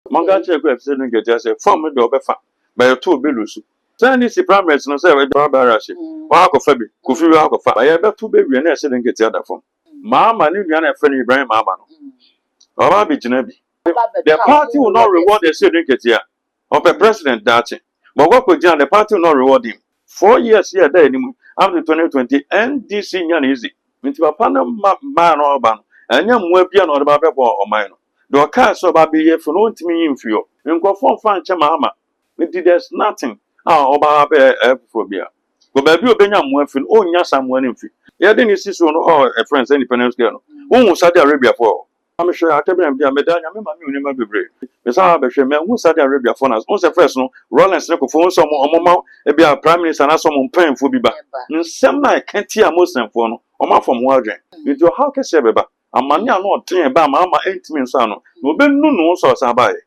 Monka kyerɛ kɔ ɛfisɛ no nketewa sɛ form no deɛ ɔbɛfa bɛyɛ to obe lose. Sɛ ne si primaries no sɛ ɛde ɔba ahye wɔn akɔfa bi Kofi bi akɔfa bɛyɛ bɛto bɛwie na ɛsɛ de nketewa da fam. Maama ne nua na ɛfɛ no Ibrahim Mahama no, ɔba abɛgyina bi. The party will not reward ɛsɛ de nketewa. Ɔpɛ president daakye, but ɔkɔ akɔgyina, the party will not reward him. 4 years yɛ ɛda anim up to 2020, NDC nya no easy. Nti papa no ma maa no ɔba no, ɛnyɛ mmoa bia na ɔde ba bɛbɔ ɔman no. Deɛ ɔkaa sɛ ɔba bɛyɛ fi no, ɔntumi yi mfi hɔ. Nkurɔfoɔ mfa nkyɛ Mahama. Nti there's nothing a ɔba bɛyɛ ɛyɛ foforɔ bia kɔ baabi a ɔbɛnya mmoa fi no, ɔnnya saa mmoa no mfi. Yɛde ne si so no, ɔ ɛfrɛ sɛ Independence Square no, wohu Saudi Arabia foɔ mehwɛ akɛbɛn bi a meda Nyame ma me nneɛma bebree. Mesan abɛhwɛ, mahu Saudi Arabia foɔ na wo sɛ first no, Rawlings ne Kufuor, wo sɛ ɔmo ma ebi a prime minister anaasɛ ɔmo mpanyinfoɔ bi ba. Nsɛm na ɛka tia Muslimfoɔ no, ɔmo afɔm ho adwene. Nti ɔhaw kɛseɛ bɛba, amane a na ɔden ba ama ama ɛntumi nsa ano na obɛnu ne ho sɛ ɔsan baeɛ.